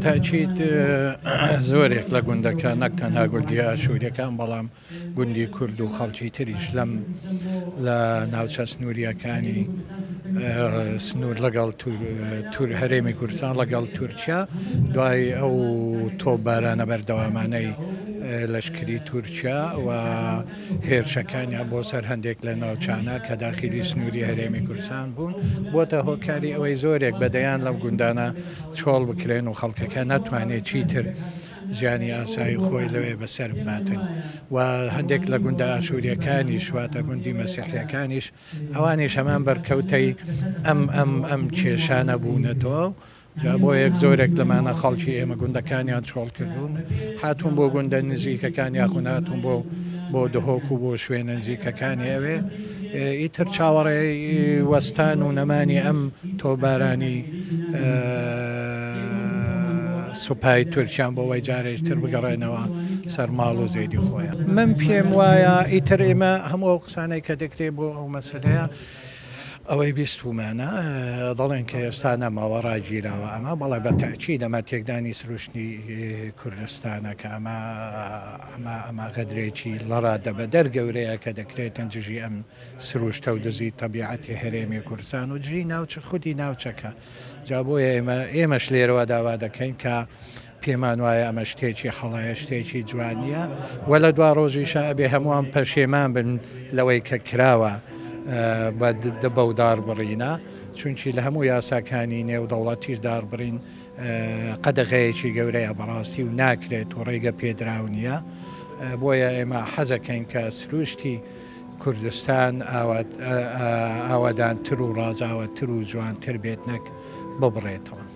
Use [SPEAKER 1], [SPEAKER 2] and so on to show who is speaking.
[SPEAKER 1] تاکید زۆرێک لە گوندەکان نەک تەنها گوندی ئاشووریەکان بەڵام گوندی کورد و خەڵکی تریش لەم لە ناوچە سنووریەکانی سنوور لەگەڵ تور هەرێمی کوردستان لەگەڵ تورکیا دوای ئەو تۆپبارانە بەردەوامانەی لەشکری تورکیا و هێرشەکانیان بۆ سەر هەندێک لە ناوچانە کە داخیلی سنووری هەرێمی کوردستان بوون بۆتە هۆکاری ئەوەی زۆرێک بە دەیان لەم گوندانە چۆڵ بکرێن و خەڵکەکە نەتوانێت چیتر ژیانی ئاسایی خۆی لەوێ بەسەر بباتن و هەندێک لە گوندە ئاشووریەکانیش واتە گوندی مەسیحیەکانیش ئەوانیش هەمان بەرکەوتەی ئەم ئەم ئەم کێشانە بوونەتەوە. جا بۆ یەک زۆرێک لەمانە خەڵکی ئێمە گوندەکانیان چۆڵ کردوون هاتوون بۆ گوندە نزیکەکان یاخود هاتوون بۆ بۆ دهۆک و بۆ شوێنە نزیکەکانی ئەوێ ئیتر چاوەڕێی وەستان و نەمانی ئەم تۆپبارانی سوپای تورکیان بۆ وەی جارێکتر بگەڕێنەوە سەر ماڵ و زێدی خۆیان. من پێم وایە ئیتر ئێمە هەموو ئەو قسانەی کە دەکرێت بۆ ئەو مەسەلەیە ئەوەی بیستوومانە دەڵێن کە ئێستا نەماوە ڕاگیراوە ئەمە بەڵێ بە تەئکید ئەمە تێکدانی سروشتی کوردستانە کە ئەمە ئەمە ئەمە غەدرێکی لەڕادەبەدەر گەورەیە کە دەکرێتن دژی ئەم سروشتە و دژی تەبیعەتی هەرێمی کوردستان و دژی ناوچە خودی ناوچەکە جا بۆیە ئێمە ئێمەش لێرەوە داوا دەکەین کە پێمان وایە ئەمە شتێکی هەڵەیە شتێکی جوان نییە و لە دوا ڕۆژیشا ئەبێ هەمووان پەشێمان بن لەوەی کە کراوە بە بەو داربڕینە چونکی لە هەموو یاساکانی نێودەوڵەتیش داربڕین قەدەغەیەکی گەورەیە بەڕاستی و ناکرێت و ڕێگە پێدراو نییە بۆیە ئێمە حەزەکەین کە سروشتی کوردستان ئاوادانتر و ڕازاوەتر و جوانتر بێت نەک ببڕێتەوە.